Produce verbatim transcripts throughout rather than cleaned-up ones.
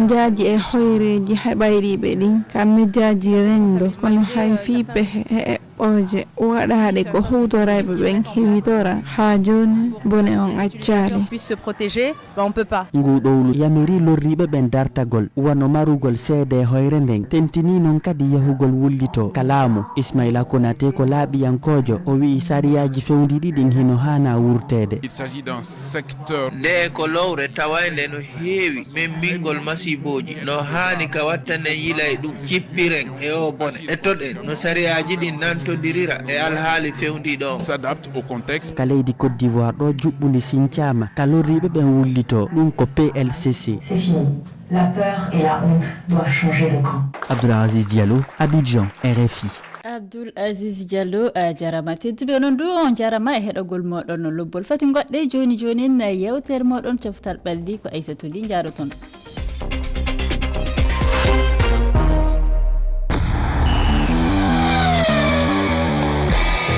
Jaaji e hoyreeji heɓayɗiiɓe ɗin ka mejaaji renndo, kono hay fii pehe e eɓɓooje waɗaaɗe ko huutorayɓe ɓen hewitora, haa jooni bone on accaali. Puisse se protéger, ben, on peut pas. Ngu ɗowlu yamiri lorriiɓe ɓen dartagol, wano marugol seedee hoyre nden, tentinii non kadi yahugol wullitoo ka laamu. Ismaila Konate ko laaɓiyankoojo, o wi'i sariyaaji fewndiiɗi ɗin hino haanaa wurteede. Il s'agit d'un secteur. Nde ko lowre tawaynde no heewi memmbingol masiibooji, no haani ka wattanen yilay ɗum, cippiren e oo bone, ettoɗen no sariyaaji ɗin nantondirira e alhaali fewndiiɗo on. S'adapte au contexte. Ka leydi Côte d'Ivoire ɗo juɓɓuli sincaama ka lorriiɓe ɓen wullitoo, ɗum ko P L C C. C'est fini. La peur et la honte doivent changer de camp. Abdoul Aziz Diallo, Abidjan, R F I. Abdoul Aziz Diallo, a jarama. Tedduɓe onon du, on jarama e heɗogol moɗon no lobbol. Fati goɗɗe joni joni en yewtere moɗon coftal ɓalli ko Aissatou Ly jaroton.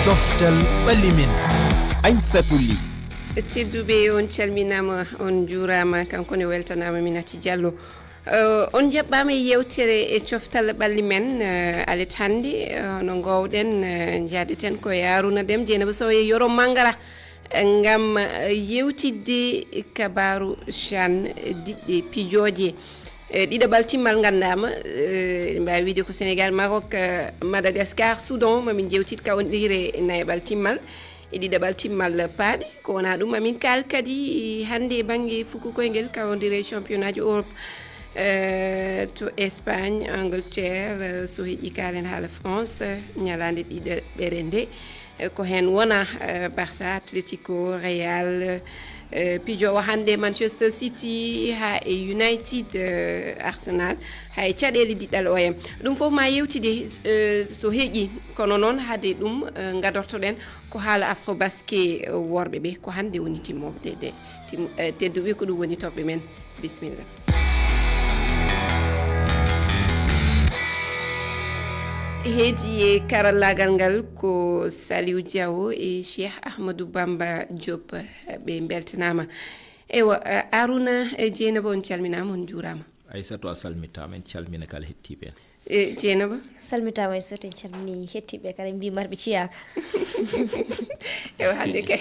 Coftal ɓalli men. Aissatou Ly. Tedduɓe, on calminama, on juurama, kanko ne weltanama Minati Diallo. Eh, on jaɓɓaama e yewtere e coftal ɓalli men, eh, alet hannde, eh, hono ngoowɗen, eh, njaadeten ko e Arouna Deme, Dieynaba Sow e Yoro Mangara, eh, ngam, eh, yewtidde kabaaru chan, eh, diɗɗe pijooje. Eh, ɗiɗaɓal timmal nganndaama, eh, eɗen mbaawi wiide ko Sénégal, Maroc, eh, Madagascar, Soudan, mamin njewtit ka on ɗiire nayaɓal timmal. E ɗiɗaɓal timmal paaɗe, ko wonaa ɗum, amin kaal kadi hannde e bannge fuku koyngel kawondire championnat ji Europe, eh, to Espagne, Angleterre, eh, so heƴi kaalen haala France, eh, ñalaande ɗiɗaɓere nde, eh, ko heen wona, eh, Barça, Atletico, Real, eh, pijoowo hannde Manchester City, haa e United, eh, Arsenal, haa e caɗeele diɗɗal O M. Ɗum fof ma yewtide, eh, so heƴi, kono noon hade ɗum, eh, ngadortoɗen ko haala Afrobasket, eh, worɓe ɓe, ko hannde woni timmorde de. Tim-, eh, tedduɓe, ko ɗum woni toɓɓe men. Bisimilla. Heedi e karallaagal ngal ko Saliou Diawo e Cheikh Ahmadou Bamba Diop, ɓe mbeltanaama. Ewa, eh, Arouna, eh, Dieynaba, on calminaama, on juuraama. Aissatou, a salmitaama, en calmina kala hettiiɓe en. E, Dieynaba? Salmitaama e sotti, en calmini hettiiɓe kala, en mbii marɓe ciyaaka. Ewa, hannde kay,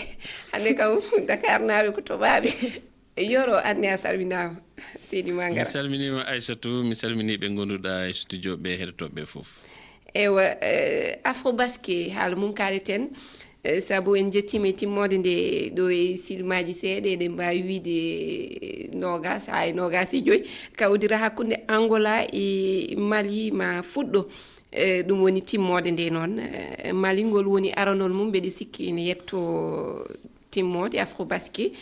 hannde kam Dakar naaɓe ko toɓaaɓe. Yoro, anne a salminaama, seydi Mangara. Mi salminiima Aissatou, mi salminii ɓe ngonduɗaa e studio ɓe, heɗotooɓe ɓe fof. Ewa, eh, Afrobasket, haala mum kaaleten, eh, sabu en njettiima e timmoode nde ɗo e silmaaji seeɗa, eɗen mbaawi wiyde noogas haa e noogas e joy, kawdira hakkunde Angola e Mali ma fuɗɗo. Eh, ɗum woni timmoode nde noon. Eh, Mali ngol woni aranol mum, mbeɗe sikki ene yetto timmoode Afrobasket.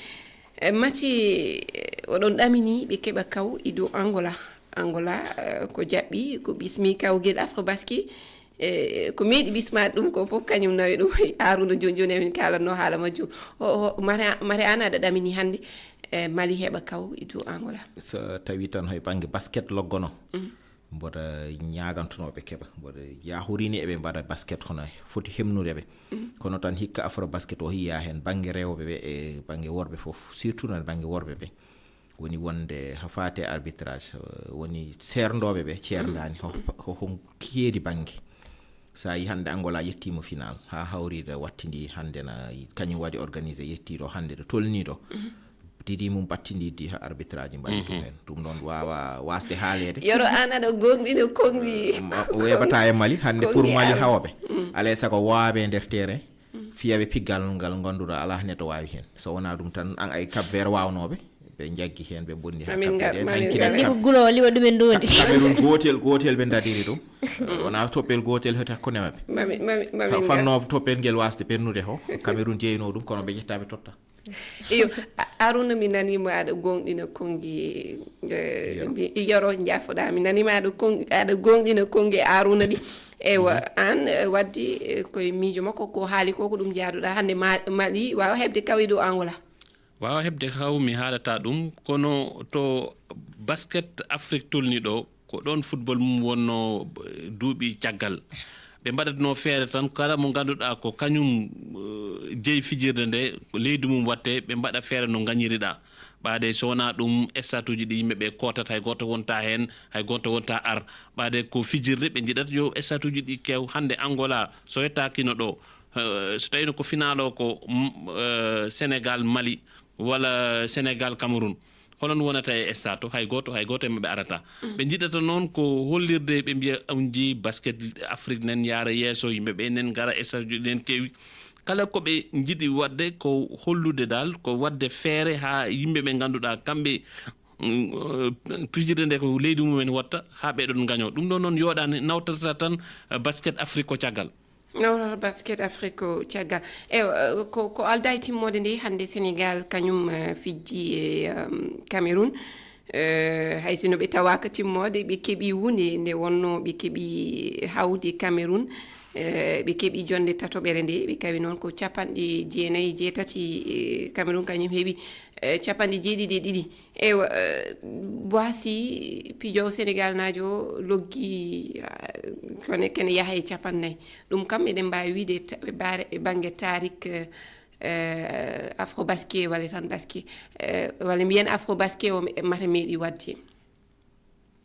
Eh, mati, eh, oɗon ɗamini ɓe keɓa kaw e dow Angola. Angola, eh, ko jaɓɓi, ko bismi kawgel Afrobasket. Eh, ko meeɗi bismaade ɗum ko fof, kañum nawi ɗum. Arouna, jooni jooni emin kaalatnoo haala majjum. O, o, mate, mate aan aɗa ɗamini hannde, eh, Mali heɓa kaw e dow Angola? So tawi tan hoy bannge basket loggono, mboɗo ñaagantunoo ɓe keɓa. Mboɗo yahorini eɓe mbaɗa basket hono foti hemnude ɓe. Kono tan hikka Afrobasket o hiya heen bannge rewɓe ɓe e bannge worɓe fof, surtout noon bannge worɓe ɓe. Woni wonde ha faate arbitrage, eh, woni seerndooɓe ɓe ceerndaani, ho, ho, ho keedi bannge. So a yi hannde Angola yettiima final, haa hawriiɗo wattindi hannde na, kañum waɗi organisé, yettii ɗo hannde ɗo tolnii ɗo. Didi mum battindidi ha arbitrage mbaɗi ɗum heen. Ɗum noon waawa waasde haaleede. Yoro, aan aɗa goongɗina konngi. Eh, ma, weeɓata e Mali, hannde pour Mali hawɓe. Alay sago waaɓe e nder terrain. Fiyaaɓe piggal ngal ngannduɗaa alaa neɗɗo waawi heen. So wonaa ɗum tan, an ay Cap Vert waawnooɓe, ɓe njaggi heen, ɓe bonni haa Amin Cap Vert ngar-, en, mamin hankki ngar-, Cap-, Sannde ko guloowo liwa ɗumen ndondi. Cap-, Cameroun gootel, gootel ɓe ndariri ɗum. Eh, wonaa toppel gootel heti hakkunde maɓɓe. Mami, mami, mami Ha, ngar-, fannoo toppel ngel waasde ɓennude ho, Cameroun jeyno ɗum, kono ɓe ƴetta ɓe totta. Iyo, A-, Arouna, mi naniima aɗa goongɗina konngi, eh, Yoro. Mbi-, Yoro, njaafoɗaa, mi naniima aɗa kong-, aɗa goongɗina konngi Arouna ɗi. Eywa, aan, eh, waddi, eh, koye miijo makko, ko haali ko, ko ɗum jaaduɗaa hannde Ma-, Mali waawa heɓde kaw e dow Angola? Waawa heɓde kaw, mi haalata ɗum, kono to basket Afrique tolni ɗo, ko ɗoon football mum wonnoo, eh, duuɓi caggal. Ɓe mbaɗatnoo feere tan, kala mo ngannduɗaa ko kañum, eh, jeyi fijirde nde, ko leydi mum watte, ɓe mbaɗa feere no ngañiriɗaa. Ɓaade so wonaa ɗum, statuuji ɗi yimɓe ɓe kootata, hay gooto wonta heen, hay gooto wonta ar. Ɓaade ko fijirde, ɓe njiɗata yo statuuji ɗi kew. Hannde Angola, so yettaaki no ɗo, eh, so tawino ko finaalo ko, mm, eh, Sénégal, Mali, walla Sénégal, Cameroun, holon wonata e stade to? Hay gooto, hay gooto e maɓɓe arata. Ɓe njiɗata noon ko hollirde, ɓe mbiya on njii basket Afrique nen yaara yeeso, yimɓe ɓe nen ngara, stade ji ɗi nen kewi. Kala ko ɓe njiɗi waɗde ko hollude dal, ko waɗde feere haa yimɓe ɓe ngannduɗaa kamɓe, mm, eh, fijirde nde ko leydi mumen watta, haa ɓe ɗon ngaño. Ɗum ɗo noon yooɗaani, nawtata tan, eh, basket Afrique ko caggal. Nawtata basket Afrique ko caggal. E, eh, ko, ko aldaa e timmoode nde hannde Sénégal kañum, eh, fijji e, um, Cameroun. Eh, hay sino ɓe tawaaka timmoode, ɓe keɓi wunde nde wonno ɓe keɓi hawde Cameroun. Eh, ɓe keɓi jonde tatoɓere nde, ɓe kawi noon ko capanɗe jeenayi e jeetati, eh, Cameroun kañum heɓi, eh, capanɗe jeeɗiɗi e ɗiɗi. Eywa, eh, Boissy, pijoowo Sénégal naajo loggi, ah, kone, kene yaha e capannayyi. Ɗum kam eɗen mbaawi wiide ta-, ɓe baare-, ɓe bannge tarik, eh, eh, afro basket walla tan basket, eh, walla mbiyen afro basket o me-, mata meeɗi waɗde.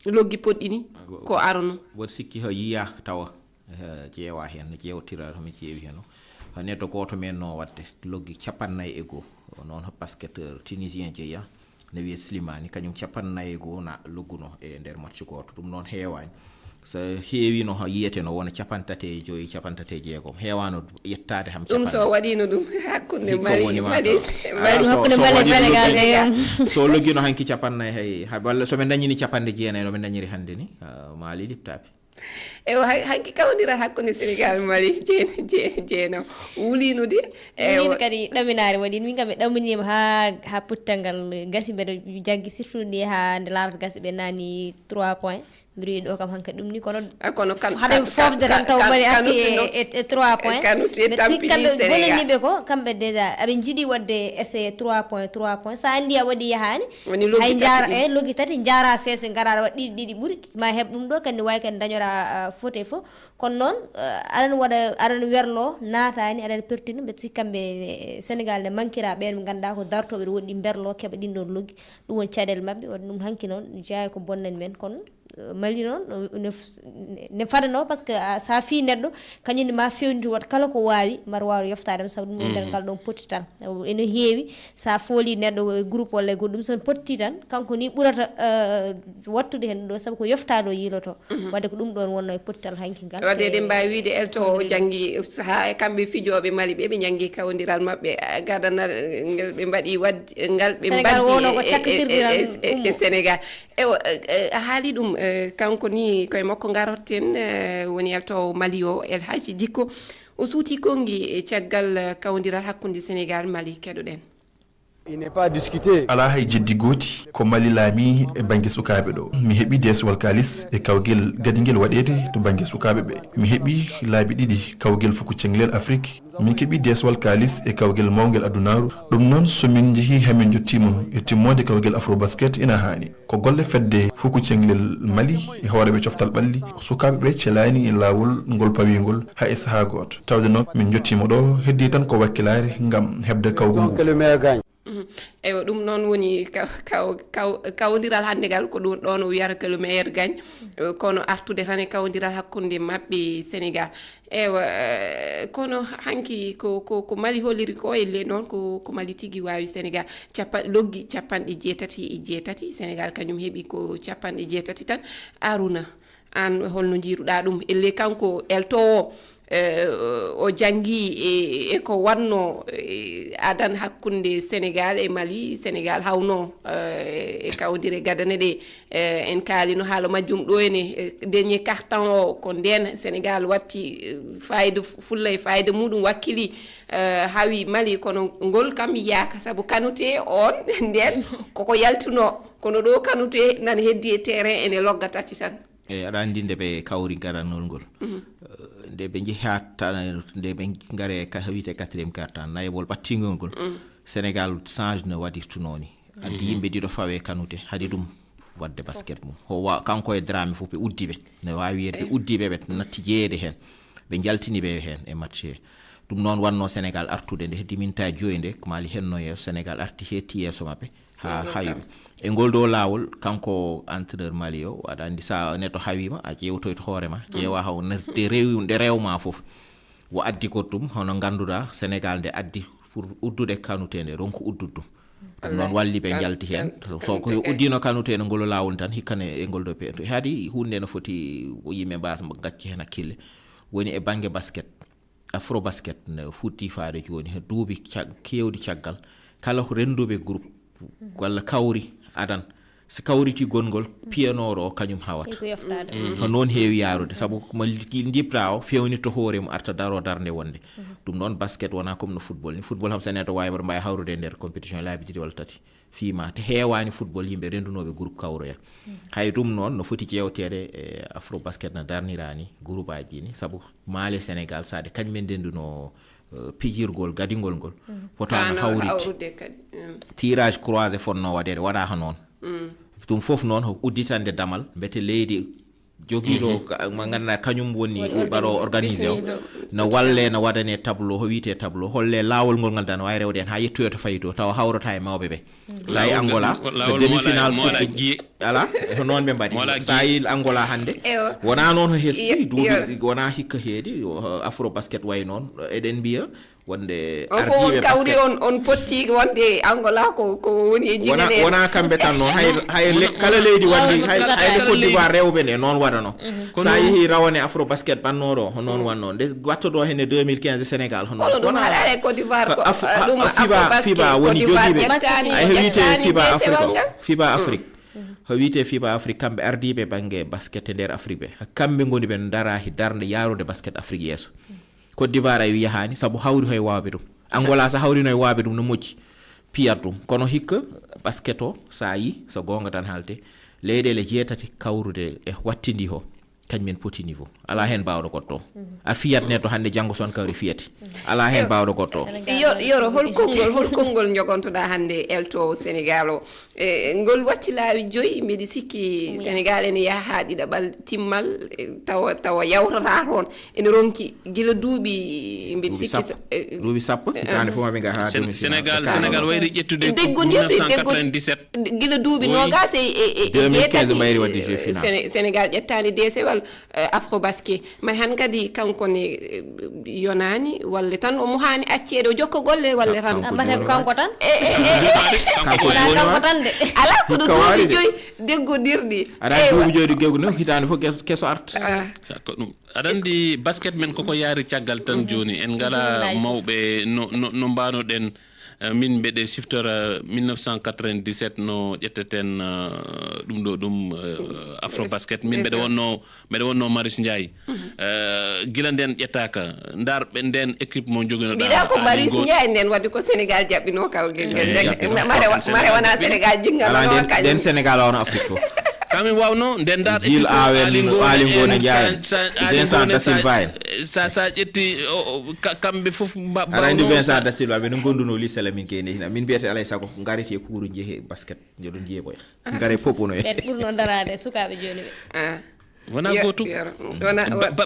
Loggi poɗɗini ko arono. Woto sikki ho yiya tawa, eh, ƴeewa heen, no ƴeewtira, homi ƴeewi heen o. Neɗɗo gooto men no waɗde loggi capannayyi e goo. O noon basketteur tunisien jeya, no wiyee Slimani, kañum capannayyi e goo na logguno e nder match gooto. Ɗum noon heewaani. So heewino, yiyete no wona capanɗe tati e joyi, capanɗe tati e jeegom. Heewaano yettaade ham. Ɗum so capanɗe. Waɗiino ɗum hakkunde Hikka Mali, woni ma Mali, taw. Mali. Ah, so, hakkunde so Mali e waɗi Sénégal ɗum, ɓe, so loggino hanki capannayyi, hay, ha, walla so ɓe dañini capanɗe jeenayi, no ɓe dañiri hannde ni, ah, Mali liɓtaaɓe. Ewa, hay-, hanki kawndiral hakkunde Sénégal, Mali, jeen-, jeen-, jeeno wuliino de. Ewa. Min kadi ɗaminaare waɗi, min kam mi ɗaminima ha, ha pottal ngal gasi, mbeɗa jaggi surtout ni ha nde laarata gasi ɓe nani trois points. Mbiɗo yiɗi ɗo kam hankadi ɗum ni, kono ah, kono kan-, haɗen kan-, fofde kan-, tan taw kan-, mbaɗi arti Kanute e, noon. E, e trois points. Kanute mbeɗa sikki tampini kamɓe Sénégal. Bonaniɓe ko, kamɓe déjà aɓe njiɗi waɗde essayé trois points, trois points. Sa andi a waɗi yahaani, woni loggi hay tati njaara, ɗin. E, loggi tati, njaara seese, ngara aɗa waɗa ɗiɗi, ɗiɗi ɓuri. Ma heɓ ɗum ɗo, kandi wawi kadi dañora, ah, faute e fof. Kono noon, ah, aɗan waɗa, aɗan werlo, naataani, aɗan pertini, mbeɗa sikki kamɓe, eh, Sénégal ne mankira ɓeen ɓe ngannduɗaa ko dartooɓe ɗo woɗɗi berlo, keɓa ɗin ɗon loggi. Ɗum woni caɗeele maɓɓe, waɗa ɗum hanki noon, jeyaa ko bonnani men, kono Mali noon, ne, ne fadano, parce que, ah, sa fii neɗɗo, kañum ne ma fewnito waɗ kala ko waawi, mbaɗa waawi yoftaade mo, sabu ɗum e nder ngal ɗon pottital. Ene heewi, sa fooli neɗɗo e groupe walla e goɗɗum, so on potti tan, kanko ni ɓurata, eh, wattude heen ɗo, sabu ko yoftaade o yiiloto. Wadde ko ɗum ɗon wonno e pottital hanki ngal. Wadde eɗen mbaawi wiide elto o janngi, saha e kamɓe fijooɓe Mali ɓe, ɓe njanngi kawondiral maɓɓe, eh, gadanal, eh, ngel ɓe mbaɗi waɗde, ngal ɓe Sénégal mbaddi wonno ko e, e, cakkitirdiral e, e, e, ummo. E Sénégal. Ewa, eh, eh, a haali ɗum, eh, kanko ni koye makko ngaroten, eh, woni elto Mali o, El Hadji Dicko. O suuti konngi e caggal, eh, kawondiral hakkunde Sénégal Mali. Keɗoɗen. Il n'est pas discuté. Alaa hay jeddi gooti ko Mali laami e bannge sukaaɓe ɗo. Mi heɓi deeswal kaalis e kawgel gadingel waɗeede to bannge sukaaɓe ɓe. Mi heɓi laabi ɗiɗi kawgel fuku cenglel Afrik. Min keɓi deeswal kaalis e kawgel mawngel adunaaru. Ɗum noon, so min njehii haa min njottiima e timmoode kawgel Afrobasket, ina haani. Ko golle fedde fuku cenglel Mali e hooreeɓe coftal ɓalli, sukaaɓe ɓe celaani e laawol ngol pawii ngol haa e sahaa gooto. Tawde noon, min njottiima ɗo, heddii tan ko wakkilaare ngam heɓde kawgu ngu. Que le meilleur gagne. Mhm. Eywa, ɗum noon woni kaw-, kaw-, kaw-, kawondiral hannde ngal, ko ɗum ɗoon o wiyata que le meilleur gagne. Eh, kono artude tan e kawondiral hakkunde maɓɓe Sénégal. Eywa, eh, kono hanki ko, ko, ko Mali holliri ko, elle noon ko, ko Mali tigi waawi Sénégal. Capa-, loggi capanɗe jeetati e jeetati, Sénégal kañum heɓi ko capanɗe jeetati tan. Aruna, aan holno njiiruɗaa ɗum? Elle kanko elto o, eh, o janngi e, e ko waɗno, eh, adan hakkunde Sénégal e Mali, Sénégal hawno, eh, e kawdire gadane ɗe. Eh, en kaalino haala majjum ɗo ene, eh, dernier carton o, ko ndeen Sénégal watti, eh, fayida fu-, fulla e fayida muɗum wakkili, eh, hawi Mali, kono ngol kam yiyaaka, sabu Kanute on ndeen koko yaltuno, kono ɗo Kanute nan heddi e terrain ene logga tati tan. E aɗa anndi nde ɓe kawri garanol ngol. Mhm. Eh, nde ɓe njehi haa ta-, nde ɓe ngare ka, wiyetee quatrième carton, nayaɓol ɓattingol ngol. Mhm. Sénégal change no waɗirtunoo ni. Addi yimɓe ɗiɗo fawe Kanute, haɗi ɗum waɗde basket mum. Ho wa-, kanko e Dramé fof ɓe uddi ɓe. Ne waawi wiyede ɓe uddi ɓe, ɓe natti jeyeede heen. Ɓe njaltini ɓe heen e match he. Ɗum noon wannoo Sénégal artude nde heddi minta joyi nde, ko Mali henno yeeso, Sénégal arti heetti yeeso maɓɓe. Ha hawi ɓe. E ngol ɗo laawol, kanko entraineur Mali o, aɗa anndi, sa neɗɗo hawiima, a ƴeewtoyto hoore ma, ƴeewa haw nde rew-, nde rewma fof. Wo addi ko ɗum, hono ngannduɗaa, Sénégal nde addi pour uddude Kanouté nde, ronku uddude ɗum. Ɗum noon walli ɓe njalti heen. So ko yo uddino Kanouté nde ngol laawol tan, hikkane e ngol ɗo pe-, to haadi huunde no foti yimɓe mbaasa gacce heen hakkille. Woni e bannge basket. Afrobasket ne fuɗɗi faade jooni, he duuɓi cag-, keewɗi caggal, kala ko rennduɓe groupe walla kawri adan, so kawriti gonngol, piyanooɗo o kañum hawata. Ko yoftaade. Mm. Ko noon heewi yaarude, sabu ko ma li-, njiɓta o feewnitto hoore mum, arta daro darnde wonde. Mhm. Ɗum noon, basket wonaa comme no football ni. Football kam, so neɗɗo waawi, mbaɗa mbaawi hawrude e nder compétition laabi ɗiɗi walla tati. Fiima, te heewaani football yimɓe renndunooɓe groupe kawroya. Mhm. Hay ɗum noon no foti ƴeewteede e Afrobasket no darniraani groupe aji ni, sabu Mali e Sénégal, saade kañum en ndenndunoo, eh, pijirgol gadingol ngol, mhm, fotaano hawride. Hawrude kadi. Mm. Tirage croisé fotnoo waɗeede, waɗaaka noon. Mm. Ɗum fof noon ko udditande damal, mbete leydi jogiiɗo, mhm, ka-, mo ngannduɗaa kañum woni, woni ɓaɗo organisé o. Bismiɗo. No walle, no waɗane tableau, ko wiyetee tableau, holle laawol ngol ngal dano waawi rewde heen haa yettoyoo to fayi to, tawa hawrata e mawɓe ɓe. Mhm. Sa yi Angola, ko demi-finale mo alaa football. Alaa, ko noon ɓe mbaɗi. Sa yi Angola hannde, wonaa noon ko hesɗi, duuɓi, wonaa hikka heedi, o, Afrobasket wayi noon, eɗen mbiya wonde on fof on kawri, on, on potti wonde Angola ko, ko woni e jigganeede. Wonaa kamɓe tan noon, hay, hay le-, kala leydi wonde, hay, hay le Côte d'Ivoire rewɓe nde noon waɗano. Mhm. Sa yehi rawane Afrobasket ɓannooɗo, ko noon wannoo. Nde wattoɗo heen e deux mille quinze Sénégal, ko noon. Kono ɗum haɗaani e Côte d'Ivoire ko, ɗum Afrobasket, FIBA woni jogiiɓe. Ay, ko wiyetee FIBA Afrique o. FIBA Afrique. Ko wiyetee FIBA Afrique, kamɓe ardiiɓe bannge basket e nder Afrique ɓe. Kamɓe ngoni ɓe ndara he darnde yaarude basket Afrique yeeso. Côte d'Ivoire ay yahaani, sabu hawri hoye waawɓe ɗum. Angola so hawrino e waawɓe ɗum no moƴƴi, piyat ɗum. Kono hikka basket o, so a yi, so goonga tan haalte, leyɗeele jeetati kawrude e wattindi o, kañum en poti niveau. Alaa heen baawɗo goɗɗo o. Mhm. A fiyat neɗɗo hannde, janngo so on kawri fiyete. Mhm. Alaa heen baawɗo goɗɗo o. Yo-, Yoro, hol konngol, hol konngol njogontoɗaa hannde elto Sénégal o? E, ngol watti laawi joyi, mbiɗi sikki Sénégal ene yaha haa ɗiɗaɓal timmal, e, tawa, tawa yawtata toon. Ene ronki gila duuɓi, mbiɗi sikki so, e, duuɓi sappo, hitaande fof maɓe ngaha Sénégal, Sénégal wayri ƴettude deggondirde, mille neuf cent quatre-vingt-dix-sept. Gila duuɓi noogas e, e, e jeetati, mbayri waɗde jeu final. Séné-, Sénégal ƴettaani deesewal, e, Afrobasket. Mbaɗi han kadi kanko ne, e, yonaani, walla tan omo haani acceede, o jokka golle, walla tan. Mbaɗa ko kanko tan? E, e, e, e. Kanko wonaa kanko tan de. Alaa, kono duuɓi joyi deggondirɗi. Aɗa anndi duuɓi joyi deggondirɗi, hitaande fof keso, keso arta. Ah. Ko ɗum. Aɗa anndi basket men koko yaari caggal tan jooni. En ngalaa mawɓe no, no, no mbaano-ɗen. Eh, min mbeɗe siftora mille neuf cent quatre-vingt-dix-sept no ƴetteten, eh, ɗum ɗo ɗum, eh, Afrobasket. Min mbeɗe wonno, mbeɗe wonno Marius Ndiaye. Mhm. Eh, gila nden ƴettaaka, ndarɓe nden équipe mo joginoɗaa. Mbiɗa ko Marius Ndiaye nden waɗi ko Sénégal jaɓɓino kawgel ngel. Mare wona Sénégal jingal. Ala nden, nden Sénégal wona Afrique fof. Kamin wawno nden dar Gilles Awen, Alingo Ndiaye, Vincent da Silva en. Sa, sa ƴetti kamɓe fof. Aɗa anndi Vincent da Silva, ɓe no gonduno lycée Lamine Gueye nde hina. Min mbiyete alay sago ngarete e kuuru njehe basket, njoɗo njeeɓoya. Ngare popono e. Ɓen ɓurno daraade sukaaɓe jooni ɓe. Wona gootum.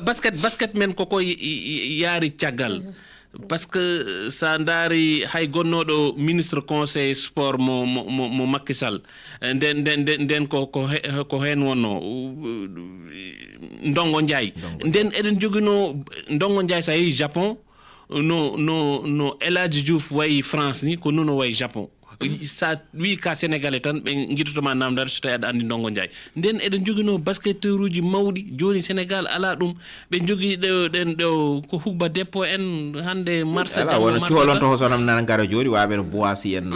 Basket, basket men koko yaari caggal. Par ce que sa ndaari hay gonnooɗo ministre conseil sport mo, mo, mo, mo Macky Sall, nden, nden, nden, nden ko, ko he-, ko heen wonnoo. Ndongo Ndiaye. Nden eɗen joginoo Ndongo Ndiaye, sa yehi Japon, no, no, no El Hadji Diouf wayi France ni, ko noon o wayi Japon. Sa wi ka Sénégalais tan, ɓe ngiɗotoma namdade so tawi aɗa anndi Ndongo Ndiaye. Nden eɗen joginoo basketteur uji mawɗi, jooni Sénégal alaa ɗum. Ɓe njogii ɗo, ɗen ɗo, ko Houba Deppo en, hannde Marsa Diallo, wona Marsa cuholon to hoso nam nana ngara jooni, waaɓe no Boissy en,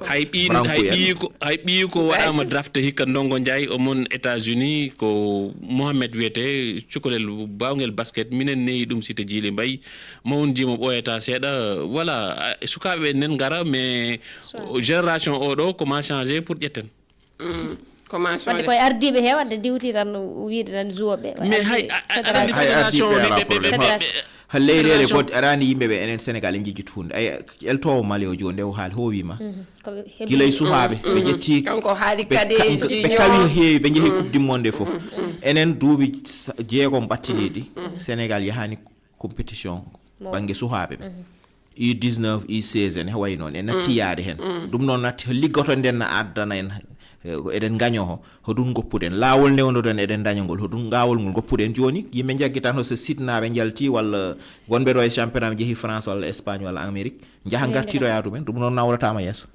hay ɓiyi, hay ɓiyi ko, hay ɓiyi ko waɗaama drafté hikka Ndongo Ndiaye, o mon États-Unis, ko Mohamed wiyetee, cukalel baawngal basket, minen neyi ɗum Cité Djily Mbaye, mawnji mo ɓooyata seeɗa, voilà, sukaaɓe ɓe nen ngara, mais génération o ɗo, comment changé pour ƴetten. Wadde koye ardiiɓe he wadde diwti tan wiide tan joueɓe. Mais hay aɗa anndi fédération ne ɓe, ɓe, ɓe, ɓe, ha leyɗeele goɗɗe aɗa anndi yimɓe ɓe enen Sénégal en jejjit hunde. Ay, eltowo Mali o jooni nde o haali, o wiima gila e suhaaɓe ɓe ƴetti, kanko haali kadi ɓe kawi no heewi, ɓe njehi coupe du monde e fof. Enen duuɓi jeegom battiniiɗi Sénégal yahaani compétition bannge suhaaɓe ɓe. U dix-neuf, U seize en, e wayi noon, en natti yaade heen. Ɗum noon natti, liggoto nden na addana en, eh, ko eɗen ngañoo ho, hoɗum ngoppuɗen? Laawol nde wonduɗen eɗen ndaña ngol, hoɗum laawol ngol ngoppuɗen jooni? Yimɓe njaggi tan, so sitnaaɓe njalti, walla wonɓe ɗo e championnat, njehi France, walla Espagne, walla Amérique, njaha ngartiroya ɗumen, ɗum noon nawrataama yeeso.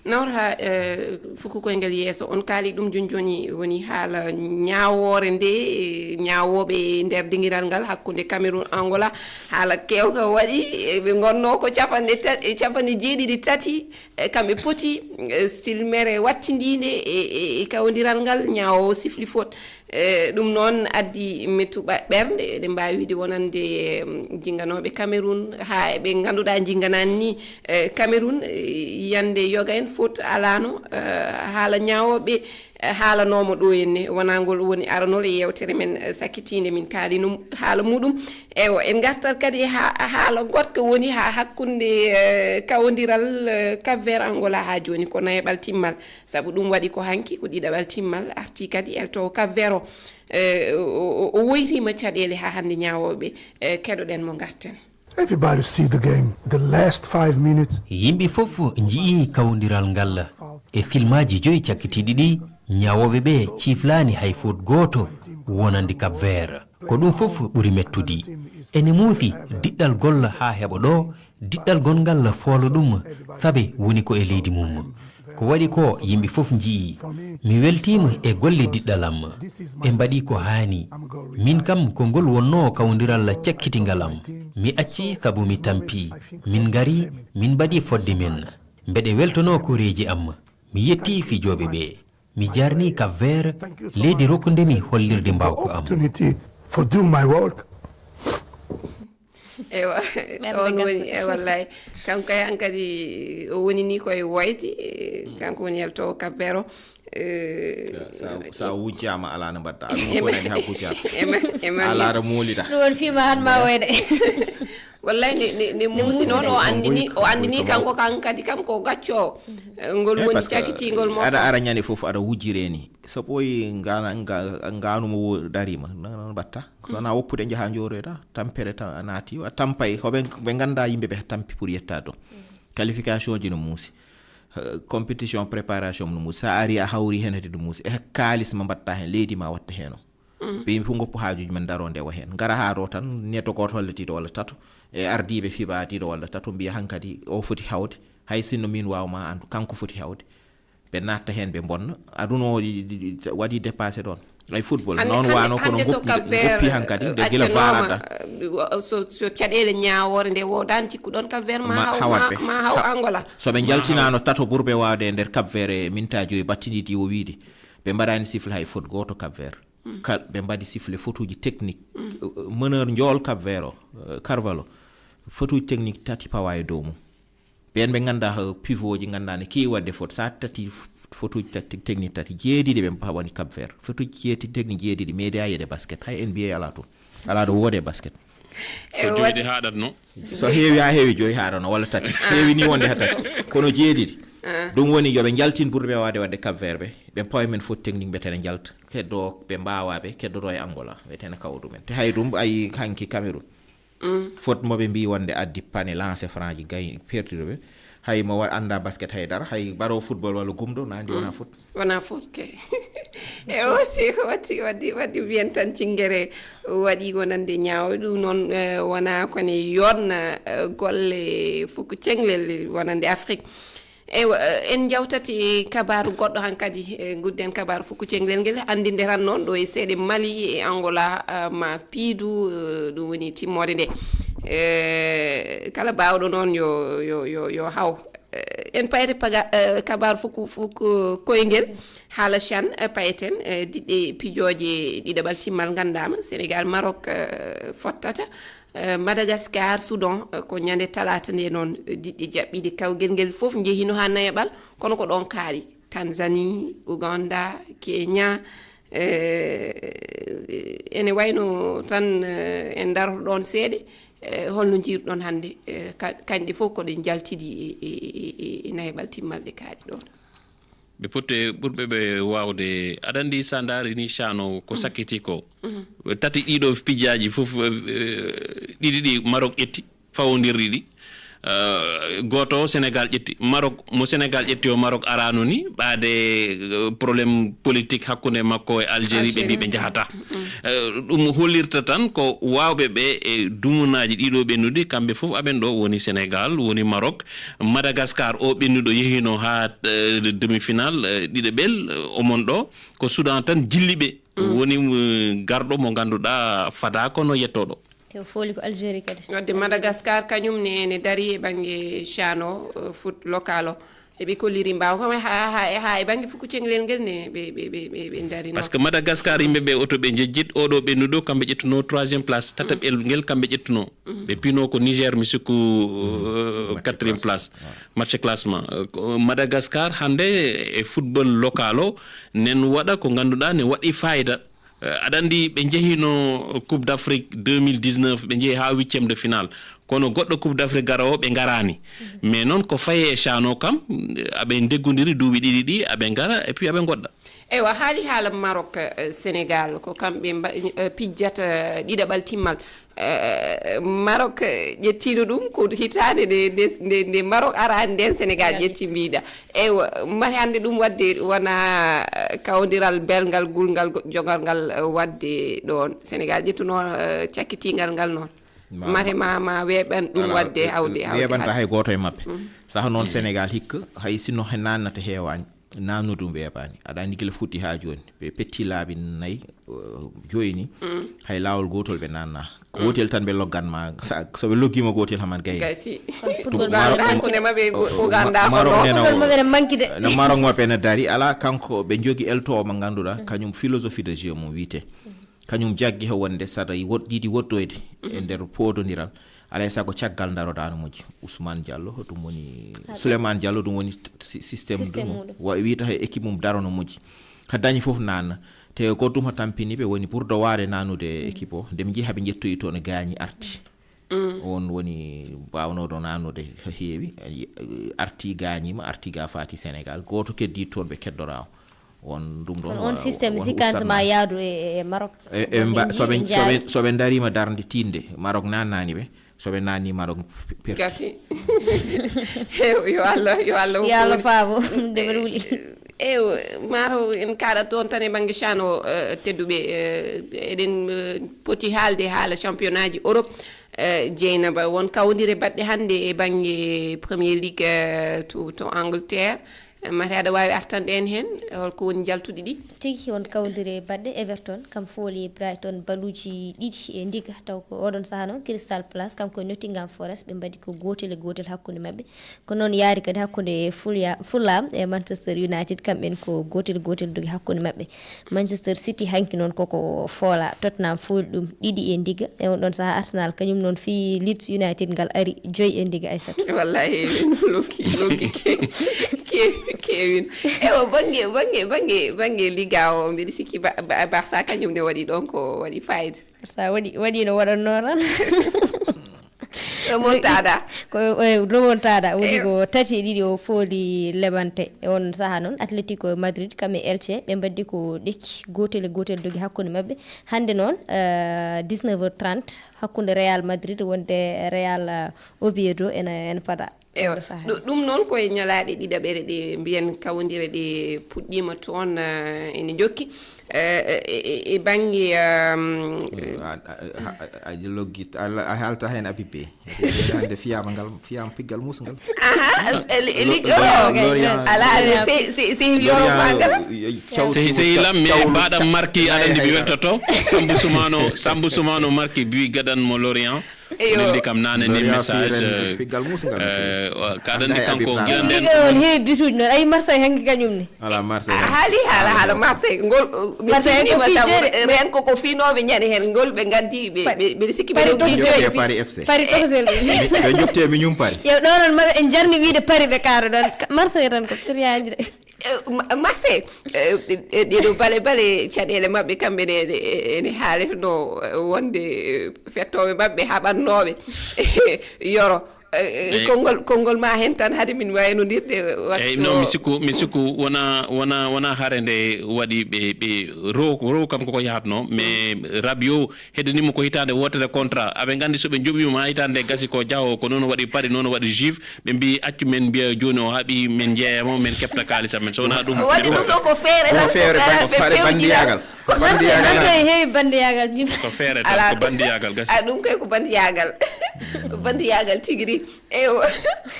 Nawrata, eh, fuku koyngel yeeso. On kaali ɗum jooni jooni, woni haala ñaawoore nde, eh, ñaawooɓe e nder dingiral ngal hakkunde Cameroun Angola. Haala keewka waɗi, eh, ɓe ngonnoo ko capanɗe tati, eh, capanɗe jeeɗiɗi tati, eh, kamɓe poti, eh, silmere wattindiinde e, e, e kawondiral ngal, ñaawoowo sifli fot. Eh, ɗum noon addi mettu ɓa-, ɓernde, eɗen mbaawi wiide wonande, em, jinnganooɓe Cameroun, haa e ɓe ngannduɗaa njinnganani ni, eh, Cameroun, eh, yande yoga en fot alaano, eh, haala ñaawooɓe, eh, haalanooma ɗo henne. Wonaa ngol woni aranol e yeewtere men, eh, sakkitiinde min kaalino haala muɗum. Eywa, en ngartat kadi ha-, haala goɗka woni ha hakkunde, eh, kawondiral, eh, Cap Vert Angola ha jooni ko nayaɓal timmal. Sabu ɗum waɗi ko hanki, ko ɗiɗaɓal timmal arti kadi eltowo Cap Vert o, eh, o, o, o woyriima caɗeele ha hannde ñaawooɓe, eh, keɗoɗen mo ngarten. Everybody see the game, the last five minutes. Yimɓe fof njiyii kawondiral ngal e filmaaji joyi cakkitiiɗi ɗi, ñaawooɓe ɓe ciiflaani hay fot gooto wonande Cap Vert. Ko ɗum fof ɓuri mettude. Ene muusi diɗɗal golla haa heɓa ɗo, diɗɗal gonngal foola ɗum, sabe woni ko e leydi mum. Ko waɗi ko yimɓe fof njiyii. Mi weltiima e golle diɗɗal am. Ɓe mbaɗi ko haani. Min kam ko ngol wonnoo kawondiral cakkitingal am. Mi acci sabu mi tampi. Min ngari, min mbaɗi fodde men. Mbeɗe weltonoo koreeji am. Mi yettii fijooɓe ɓe. Mi jarni Cap Vert, leydi rokkundemi hollirde mbawka am. Opportunity for do my work. Ewa, on woni, e wallay. Kanko kay hankadi o woni ni koye woyde, eh, kanko woni yaltoowo Cap Vert o. Eh, sa, sa, sa wujjaama alaa no mbaɗta. Aɗum ko nani ha wujjaama. Ema, ema. Alaa ɗo muulita. Ɗum woni fiima han ma woyde. Wallay ne, ne, ne muusi noon, o anndini, o anndini kanko kan kadi kam ko gaccoowo. Eh, ngol woni cakitiingol mo. Aɗa ara ñande fof aɗa wujjire ni. So ɓooyi ngana-, nga-, ngaanu mo wo-, dariima, no, no mbaɗta? So wonaa woppude njaha njooroyta, tampere ta-, naati, a tampay. Ko ɓe, ɓe nganndaa yimɓe ɓe tampi pour yetta ɗo. Qualification ji no muusi. Eh, compétition préparation no muusi. Sa ari a hawri heen hedi no muusi. E kaalis ma mbaɗta heen, leydi ma watta heen o. Ɓe yimɓe fof ngoppu haajuuji men, daroo ndewa heen. Ngara haa ɗo tan, neɗɗo gooto walla ɗiɗo walla tato, e ardiiɓe fiɓa ɗiɗo walla tato, mbiya hankadi o foti hawde, hay sinno min waaw ma anndu, kanko foti hawde. Ɓe natta heen, ɓe mbonna. Aduna o ɗi-, ɗi-, ɗi-, waɗi dépassé ɗoon. Ay football, hannde, noon hannde, waano, kono hannde so ngoppi, Cap Vert, ngoppi hankadi, eh, nde gila accanooma, faaraɗa. Eh, so, so caɗeele ñaawoore nde wowdaani, cikkuɗon Cap Vert ma Ma haw, hawat ma, ɓe. Ma haw Ha-, Angola. So ɓe njaltinaano tato ɓurɓe waawde e nder Cap Vert e minta joyi battindiiɗi o wiide, ɓe mbaɗaani sifle hay fot gooto Cap Vert. Kal-, ɓe mbaɗi sifle fotuuji technique. Eh, meneur njool Cap Vert o, eh, Carvalho. Fotuuji technique tati pawa e dow mum. Ɓeen ɓe nganndaa, eh, pivot ji nganndaa ne keewi waɗde fot. Sa tati f-, fotuuji tati, technique tati, jeeɗiɗi ɓe pawani Cap Vert. Fotuuji jeeti-, technique jeeɗiɗi, média e basket. Hay N B A alaa toon. Alaa ɗo woodee basket. E ko joyde haaɗatno? So heewi haa heewi joyi haaɗano, walla tati. Heewi ni wonde haa tati. Kono jeeɗiɗi. Ɗum woni yo ɓe njaltin ɓurɓe waawde waɗde Cap Vert ɓe. Ɓe pawa men fot technique mbiyetene njalta. Keddo ɓe mbaawa ɓe, keddoto e Angola. Mbiyetene kawo ɗumen. Te hay ɗum ayi hanki Cameroun. Fot mo ɓe mbi wonde addi pane lancer franc ji gay perdude ɓe. Hay mo wa-, annda basket hay dara, hay ɓaro football walla gumɗo, na anndi wona fot. Wona fot kay. E wasi, wati, wati, wati mbiyen tan cingere waɗi wonande ñaawo. Ɗum noon, eh, wona ko ne yonna, eh, golle fuku cenglel wonande Afrique. Eywa, eh, en njawtati kabaaru goɗɗo hankadi, eh, ngudden kabaaru fuku cenglel ngel, anndinde tan noon ɗo e seeɗe Mali e Angola, ah, ma piidu, eh, ɗum woni timmoode nde. Eh, kala baawɗo noon yo, yo, yo, yo haw. Eh, en payde paga-, eh, kabaaru fuku, fuku koyngel, haala CHAN, eh, payeten, eh, diɗɗe pijooje ɗiɗaɓal timmal nganndaama, Sénégal, Maroc, eh, fottata. Eh, Madagascar, Soudan, eh, ko ñande talaata nde noon, eh, diɗɗe jaɓɓiiɗe kawgel ngel fof njehino haa nayaɓal, kono ko ɗoon kaari. Tanzanie, Ouganda, Kenya, eh, ene wayno tan, eh, en daroto ɗoon seeɗa, eh, holno njiiruɗon hannde, eh, ka-, kañɗe fof ko ɗe njaltidi e, e, e, e, e nayaɓal timmal ɗe kaari ɗoon? Ɓe poti e ɓurɓe ɓe waawde. Aɗa anndi, so a ndaarii ni, CHAN o ko sakkiti ko. Tati ɗiɗo pijaaji fof, eh, ɗiɗi ɗi Maroc ƴetti, fawondirɗi ɗi. Eh, gooto o Sénégal ƴetti. Maroc, mo Sénégal ƴetti o, Maroc araano ni ɓaade, eh, problème politique hakkunde makko e Algérie, ɓe mbi ɓe njahata. Eh, ɗum hollirta tan ko waawɓe ɓe e dumunaaji ɗiɗo ɓennude, kamɓe fof aɓen ɗo, woni Sénégal, woni Maroc. Madagascar o ɓennuɗo yehino haa, eh, demi-finale, eh, ɗiɗaɓel, eh, omon ɗo. Ko Soudan tan jilli ɓe. Woni, eh, garɗo mo ngannduɗaa fadaa kono yettooɗo. Te o fooli ko Algérie kadi. Wadde Madagascar kañum ne ene dari e bannge chan o, eh, foot local o. Eɓe kolliri mbaaw kam ha, ha, ha e bannge fuku ceŋlel ngel ne ɓe, ɓe, ɓe, ɓe, ɓe ndarino. Parce que Madagascar yimɓe ɓe oto ɓe njejjit, oɗo ɓennuɗo kamɓe ƴettuno troisième place, tataɓel ngel kamɓe ƴettuno. Ɓe pino ko Niger, mi sikku, eh, quatrième place. Match classement. Eh, ko Madagascar hannde e football local o nen waɗa ko ngannduɗaa ne waɗi fayida. Eh, aɗa anndi ɓe njehino Coupe d'Afrique deux mille dix-neuf, ɓe njehi haa huitième de finale. Kono goɗɗo Coupe d'Afrique garowo ɓe ngaraani. Mais noon ko faye e chan o kam, eh, aɓe ndeggondiri duuɓi ɗiɗi ɗi, aɓe ngara, et puis aɓe ngoɗɗa. Eywa, haali haala Maroc, eh, Sénégal, ko kamɓe mba-, eh, pijjata, eh, ɗiɗaɓal timmal. Eh, Maroc, eh, ƴettiino ɗum ko hitaande nde, nde, nde, nde Maroc araani nden Sénégal ƴetti mbiɗa. Eywa, mari hannde ɗum waɗde wona, eh, kawdiral belngal gulngal go-, jogal ngal, eh, waɗde ɗoon. Sénégal ƴettuno, eh, cakkitiingal ngal noon. Mate ma, ma weeɓan ɗum waɗde hawde, hawde, weeɓanta hawde hay gooto e maɓɓe. Saha noon Sénégal hikka, hay sinno he naannata heewaani, naannude ɗum weeɓaani. Aɗa anndi gila fuɗɗi haa jooni. Ɓe petti laabi nayi, eh, joyi ni. Hay laawol gootol ɓe naanna. Gootel tan ɓe loggan ma. Sa-, so ɓe loggiima gootel haman gayni. Gasi. Football Maroc maɓɓe hakkunde maɓɓe go-, ko ganda ko Maroc ɗo. Nena football maɓɓe ene manki de. No Maroc maɓɓe ene dari. Alaa kanko ɓe njogi elto o mo ngannduɗaa, kañum philosophie de jeu mum wiyetee. Kañum jaggi he wonde saɗa woɗ-, yiɗi woɗɗoyde e nder poodondiral. Alaa e sago caggal daroɗaa no moƴƴi. Ousmane Diallo, ɗum woni Souleymane Diallo, ɗum woni t-, si-, système Système mum. Muɗum. Wa-, wiyata he équipe mum daro no moƴƴi. Ha dañi fof naanna. Te ko ɗum ha tampini ɓe woni ɓurɗo waade naannude équipe o. Nde ɓe njehi haa ɓe njettoyi toon gaañi arti. On woni mbaawnooɗo naannude ha heewi. Arti gaañiima, arti ga faati Sénégal. Gooto keddii toon ɓe keddora o. On ɗum ɗon Kono on wa-, système won si kanso ustama. Ma yaadu e, e, e Maroc. E, e Ɓe mba-, njii, so ɓe, ɓe so ɓe, njaabi. So ɓe ndariima darnde tiinde, Maroc naannaani ɓe. So ɓe naanni Maroc pe-, perti. Gasi. Yo Allah, yo Allah Yo Allah hokku faabo, nde ɓe wuli. E, e, Maroc en kaaɗat toon tan e bannge chan o, eh, tedduɓe, eh, eɗen, eh, poti haalde haala championnat ji Europe. Eh, Dieynaba, won kawdire baɗɗe hannde e bannge Premier League, eh, to, to Angleterre. Mate aɗa waawi artande en heen, holko woni njaltuɗi ɗi? Tigi won kawdire baɗɗe Everton, kam fooli Brighton baluuji ɗiɗi e ndiga, taw ko oɗon sahaa noon Crystal Palace, kanko e Nottingham Forest, ɓe mbaɗi ko gootel e gootel hakkunde maɓɓe. Ko noon yaari kadi hakkunde Fulya-, Fulham e Manchester United, kamɓe en ko gootel e gootel dogi hakkunde maɓɓe. Manchester City hanki noon koko foola, Tottenham fooli ɗum ɗiɗi e ndiga. E on ɗon sahaa Arsenal kañum noon fii Leeds United ngal ari joyi e ndiga, Aissata. Wallahi, loggi, loggi ke-, ke-, kewin. E o bannge, bannge, bannge, bannge Liga o, mbiɗa sikki Ba-, Ba-, Barça kañum ne waɗi ɗon ko waɗi fayida. Barça waɗi, waɗi no waɗannoo tan. Remontada. Ko, eh, remontada. Woni Eh. ko tati e ɗiɗi o fooli Levante. E on sahaa noon, Atletico Madrid, kam e Elche, ɓe mbaɗdi ko ɗekki, gootel e gootel dogi hakkunde maɓɓe. Hannde noon, eh, dix-neuf heures trente, hakkunde Real Madrid wonde Real, eh, Oviedo ena, ena fada. Ewa. Ɗo sahaa. Ɗu-, ɗum noon ko e ñalaaɗe ɗiɗaɓere ɗe mbiyen kawondire ɗe puɗɗiima toon, eh, ene jokki. Eh, e, e, e bannge, ehm, Eh, a, a, a, a, a loggi, a, a haalta heen Habib Beye. Hannde fiyaama ngal, fiyaama piggal muus ngal. Aha, e, e, e Lo-, liggo. Lo-, Lorient, Alaa, Lorient, sey, sey, sey Lorient, yoro ma ngal. Eh, cawti Sey, mo, sey ca-, lam, mi cawlu, baɗam ca-, marki, aɗa anndi mi ay, ay. Wettoto. Sambu Sumano, Sambu Sumano marki bi gadan mo Lorient. Eyo. Min ndi kam naane ni Lorient message, firen eh, piggal muus ngal no eh, feewi. Wa-, ka Hannde anndi hay kanko Habib Nana. Giyan Ɗum ɗen. Liga on heewi bituuji noon. Ayi Marseille hanki kañum ne. Ala Marseille. A haali haala, haala Marseille. Ngol, uh, ɓe Marseille ko tinndima fii taw, jeeɗe. Eh, ren ko, ko fiinooɓe ñande heen. Ngol ɓe ngaddi, ɓe, Paris, ɓe, ɓe sikki ɓe Paris noddi tokosel. Jokke Paris F C. Paris tokosel. Ɓe, ɓe njokke mi ñum Paris. Yo, ɗo noon maɓe en jarni wiide Paris ɓe kaaro ɗon. Ka-, Marseille tan ko triangle. Eh, Ma-, Marseille, eh, eh, ɗeɗo bale bale caɗeele maɓɓe kamɓe ne, ene, ene haalirno, eh, wonde, eh, fettooɓe maɓɓe haɓannooɓe yoro. Konngol, konngol ma heen tan, hade min waawi noddirde. Eyyi, non, mi sikku, mi sikku wona, wona, wona hare nde waɗi ɓe, ɓe row, row kam koko yahatno, mais Rabiot heddanimo ko hitaande wootere contrat. Aɓe nganndi so ɓe njoɓiima hitaande nde gasi ko Diao, ko noon waɗi Paris, noon waɗi Juve, ɓe mbi accu men mbiya jooni o haaɓi, men jeeyamo, men keɓta kaalis amen. So wona ɗum, waɗi ɗum ɗo ko feere tan, ko feere, ko feere banndiyagal. Ko banndiyagal. Ɗum koye heewi banndiyagal, mi. Ko feere tan, ko banndiyagal gasi. A, ɗum koye ko banndiyagal. Ko banndiyagal tigi rigi. Eywa,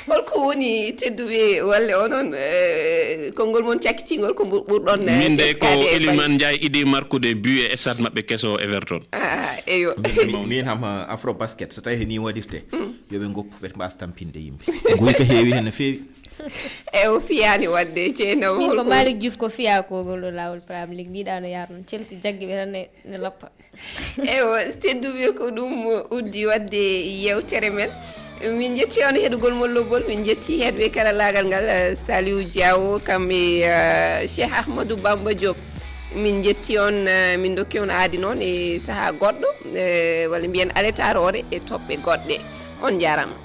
holko woni tedduɓe walla onon, eh, konngol mon cakkitingol ko ɓur-, ɓurɗon, eh, min de ko teskaade e Iliman Ndiaye idi markude but e stade maɓɓe keso Everton. Ah, eywa. Min ham, eh, afro basket, so tawi ko ni waɗirte, yo ɓe ngoppu, ɓe mbasa tampinde yimɓe. Guyka heewi heen no feewi. E o fiyaani waɗde ceenam. Min ko holko Malick Diouf ko fiya kogol ɗo laawol Premier League, mbiɗa no yaar noon Chelsea jaggi ɓe tan ne, ne lappa. Eywa, tedduɓe, ko ɗum uddi waɗde yeewtere men. Min njetti on heɗugol mon lobbol, min njetti heɗɓe karallaagal ngal, eh, Saliou Diawo, kam e, eh, Cheikh Ahmadou Bamba Diop. Min njetti on, eh, min ndokki on aadi noon e sahaa goɗɗo, eh, walla mbiyen aletaroore e toɓɓe goɗɗe. On njaaraama.